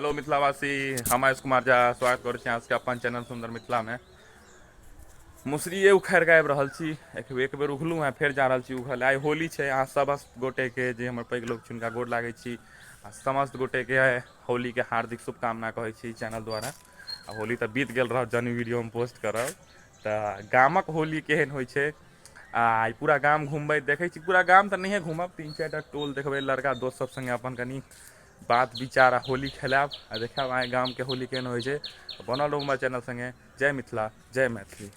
Hello मिथिलावासी, हम आयुष कुमार झा स्वागत करै छी अहाँ सबके अपन चैनल सुन्दर मिथिलामे। मुसरिए उखाड़ि कऽ आबि रहल छी, एक एक बेर उखलहुँ हेँ, फेर जा रहल छी उखड़ै। आइ होली छै। अहाँ समस्त गोटेके जे हमर पैघ लोक छी हुनका गोर लागै छी आ समस्त गोटेके होलीके हार्दिक शुभकामना कहै छी चैनल द्वारा। आ होली तऽ बीत गेल रहत जहन ई वीडियो हम पोस्ट करब। तऽ गामक होली केहन होइ छै आ आइ पूरा गाम घुमबै देखै छी। पूरा गाम तऽ नहिए घूमब, 3-4 टा टोल देखबै, लड़का दोस्त सब सङ्गे अपन कनि बात विचार आ होली खेलायब आ देखायब अहाँके गामके होली केहन होइ छै। बनल रहू हमर चैनल सङ्गे। जय मिथिला, जय मैथिली।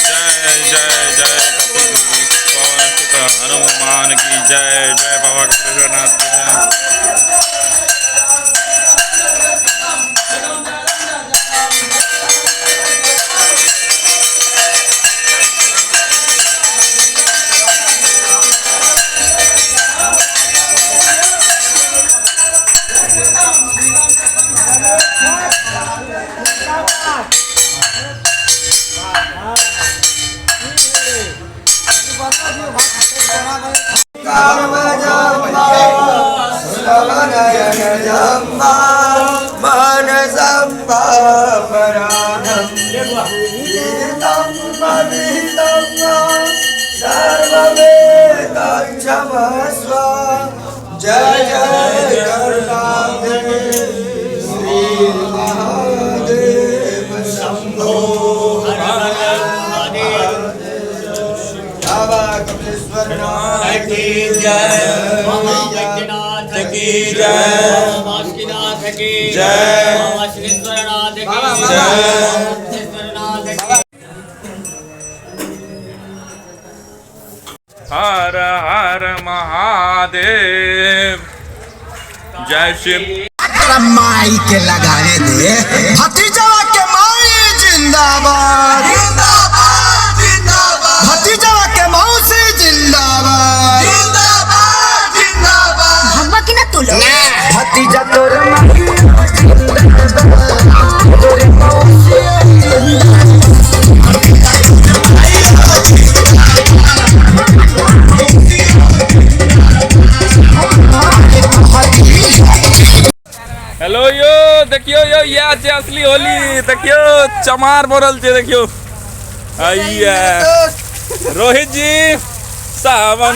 जय जय जय पवन सुत हनुमान की जय, जय बाबा कपिलेश्वरनाथ की जय। जय जय करुणाधर श्री महादेव शंभो बाबा कपिलेश्वर नाथ की जय, महावैद्यनाथ की जय, बासुकीनाथ की जय, वासुकेश्वरनाथ की जय। वासुकेश्वरनाथ की। हर हर महादेव, जय शिव। माई के लगाने दे भतीजवा के माई जिंदाबाद, जिंदाबाद जिंदाबाद, भतीजवा के मौसी जिंदाबाद, जिंदाबाद जिंदाबाद। भगवा की ना तुलो भतीजा तोर माई जिंदाबाद, तोर मौसी जिंदाबाद। हेलो यो, देखियो यो, इएह छै असली होली। देखियो चमार भरल छै, देखियो आइया रोहित जी सावन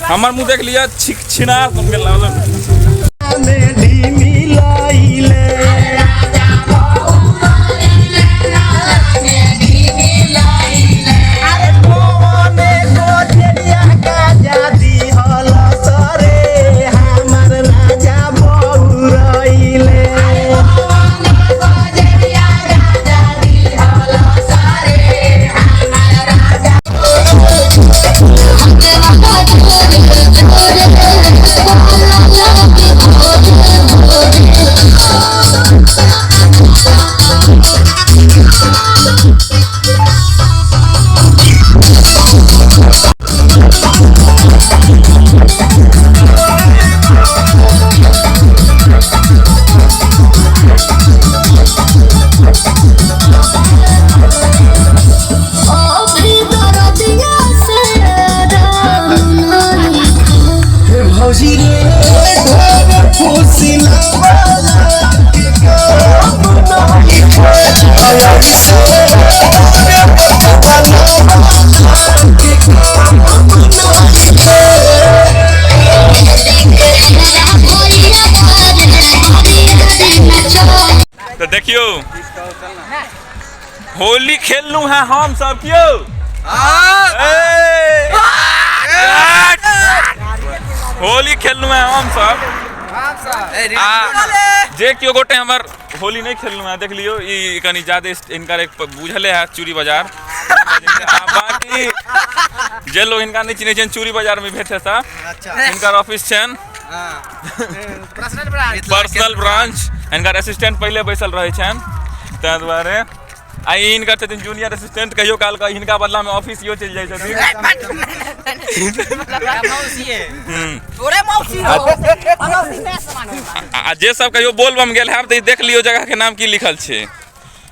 हमर मुँह देख लिया, छिक छिना तुम के लाल। तो देखियो होली खेललू हैं हम सब क्यों। होली खेललू हैं हम सब। आ जे केओ गोटे हमर होली नहीं खेललू हैं देख लियो, ई कनी ज्यादा इनकर एक बुझले है चूड़ी बाजार। आ बाकी जे लोग इनका नहीं चिन्है छनि चूड़ी बाजार में भेटे सा, इनकर ऑफिस छनि। पर्सनल ब्रांच हिनकर असिस्टेंट पहिले बैसल रहै छनि ताहि दुआरे। आ ई हिनकर छथिन जूनियर असिस्टेंट, कहियो काल के हिनका बदला में ऑफिस इहो चलि जाइ छथिन। आ जे सब कहियो बोलबम गेल हैब तऽ ई देख लियौ जगह के नाम की लिखल छै।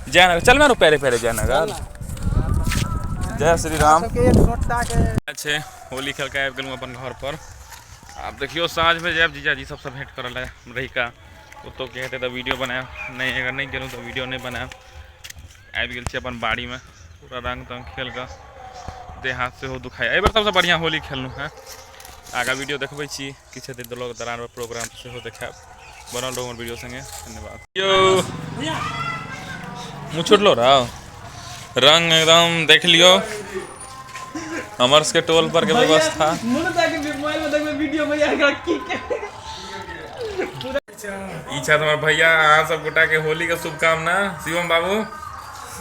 जयनगर चलबै ने पैरे पैरे जयनगर। जय श्री राम। छै होली खेल के आबि गेलहुँ अपन घर पर। आब देखियौ साँझमे जायब जीजाजी सबसँ भेंट करऽ लए रहिका, ओतौ के हेतै तऽ वीडियो बनायब, नहि अगर नहि गेलहुँ तऽ वीडियो नहि बनायब। आबि गेल छी अपन बाड़ीमे, पूरा रंग तंग खेल कऽ देह हाथ सेहो दुखाइ। एहि बेर सबसँ बढ़िआँ होली खेललहुँ हेँ। आगाँ वीडियो देखबै छी, किछु हेतै दलक दरान पर प्रोग्राम सेहो देखायब। बनल रहू हमर वीडियो संगे। धन्यवाद। यौ मुँह छुटलो रहो, रंग एकदम देख लियो हमर सबके टोल पर के व्यवस्था। ई छथि हमर भैया। अहाँ सब गोटा के होली के शुभकामना। शिवम बाबू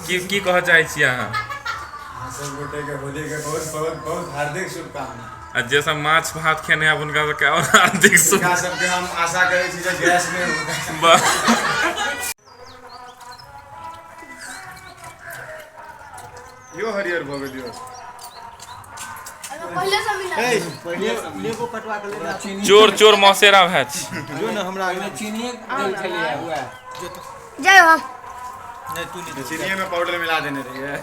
की की कहऽ चाहै छी अहाँ? अहाँ सब गोटे के होली के बहुत बहुत बहुत हार्दिक शुभकामना। आ जे सब माछ भात खेने हैब हुनका सबके आओर हार्दिक शुभ। हुनका सबके हम आशा करै छी जे गैस नहि हो। यो हरियर भऽ गेल यो। पहिले से मिला चोर चोर मौसेरा भए छी। जो ने हमरा जय हो। चीनी में पाउडर मिला देने रहिए।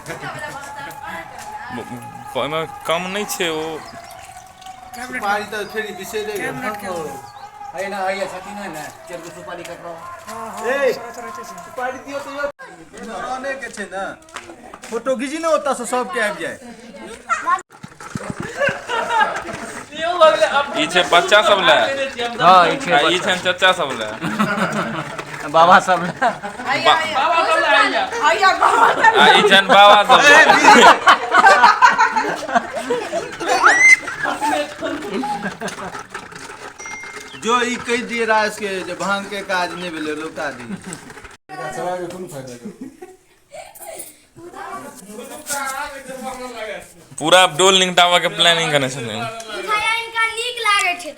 ओहिमे कम नहि छै ओ। सुपारी तऽ फेर बिसरि गेल। ए सुपारी दियौ तऽ यौ आने के छै ने, फोटो घीची ने ओतऽ से सबके आबि जाय। ई छै बच्चा सब लए। हँ ई छै आ ई छै चचा सब लए, बाबा सब लए। आ ई छनि बाबा सब लए। जो ई कहि दिए राज के जे भांग के काज नहि भेलै लौटा दी। पूरा डोल निकटाबऽ के प्लानिंग करने छथिन। भैया इनका नीक लागै छै।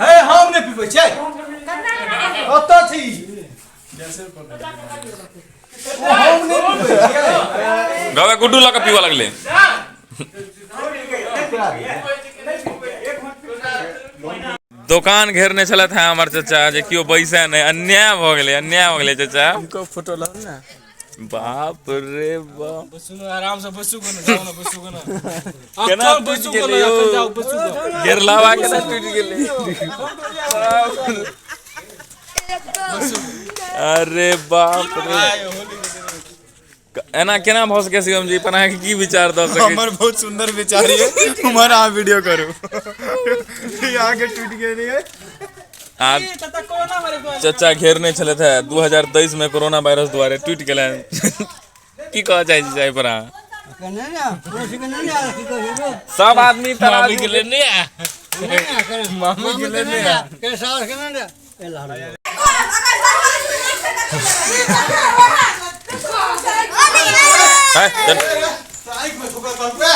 हे हम नहि पीबै छियै, ओतऽ छी ओ हम नहि पीबै छियै। गवे गुड्डू लऽ कऽ पीबऽ लगलै। दोकान घेरने छलथि हेँ हमर चचा जे केओ बैसै नहि। अन्याय भऽ गेलै, अन्याय भऽ गेलै चचा। फोटो लऽ ने। बाप रे बाप, आराम से बैसू ने, जाउ ने बैसू ने। केना टूटि गेलै यौ घेरलावा, केना टूटि गेलै? अरे बाप रे, एना केना भऽ सकै? शिवम जी पर अहाँके की विचार दऽ सकै? हमर बहुत सुंदर विचार ये, उम्हर अहाँ वीडियो करू। अहाँके टूटि गेल ये। आ चचा घेरने छलथि हे 2023 में, कोरोना वायरस दुआरे टूटि गेलनि। की कहऽ चाहै छी एहि पर अहाँ? सब आदमी मामी के लेने आ, मामी के लेने आ। है, चल। आँखिमे थुकल कहलकै।